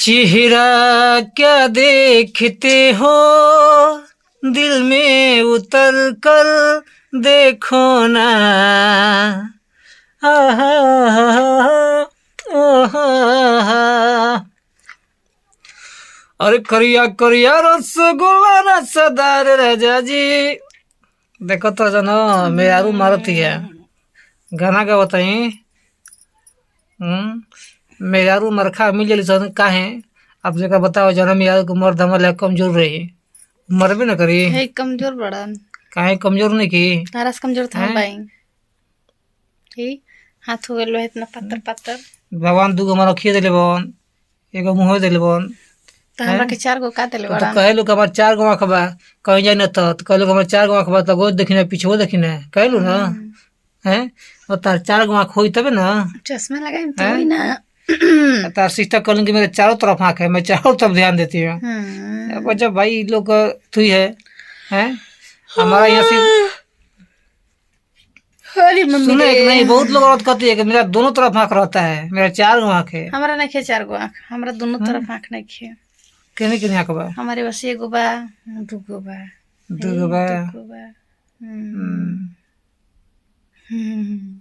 चेहरा क्या देखते हो, दिल में उतर कर देखो ना। आहा, आहा। अरे करिया करिया रसगुल्ला रसदार राजा जी। देखो तो जनो मेरारू मारती है, गाना गावत हई। मेहरारू मरखा मिल जली सन काहे? अब जेका बताओ जना मेहरारू के मर्द हमर ला कमजोर रही, मरबे न करी। हे कमजोर बड़न। काहे कमजोर नहीं की? तारा से कमजोर था हैं? बाई ही हाथ हो गेल इतना पत्थर पत्थर। भगवान दूगो हमारा खिए दिले बन, एगो मुँह दिले बन। तो हमरा के चार गो का देले तो बड़न। कहे लोग हमार चार गो आँख बा, कहीं जाए न तो कहे लोग हमार चार गो आँख बा तो गोद देखी ना पिछुओ देखी ना, कहलू ना हैं? और तार चार गो आँख होई तबे ना। चश्मा लगाई तो हैं? होई ना। आ तार सिस्टर कहलन कि मेरे चारों तरफ आँख है, मैं चारों तरफ ध्यान देती हूँ। अब जब भाई लोग थी है हैं हमारा यहाँ से अरे मम्मी सुने रे। एक नहीं, बहुत लोग औरत कहती है कि मेरा दोनों तरफ आँख रहता है, मेरा चार गो आँख है। हमरा नहीं खे चार गो आँख, हमरा दोनों तरफ आँख नहीं खे। केने केने आँख बा? हमारे बस एगो बा, दूगो बा। दूगो बा। दूगो बा। हम्म। हम्म।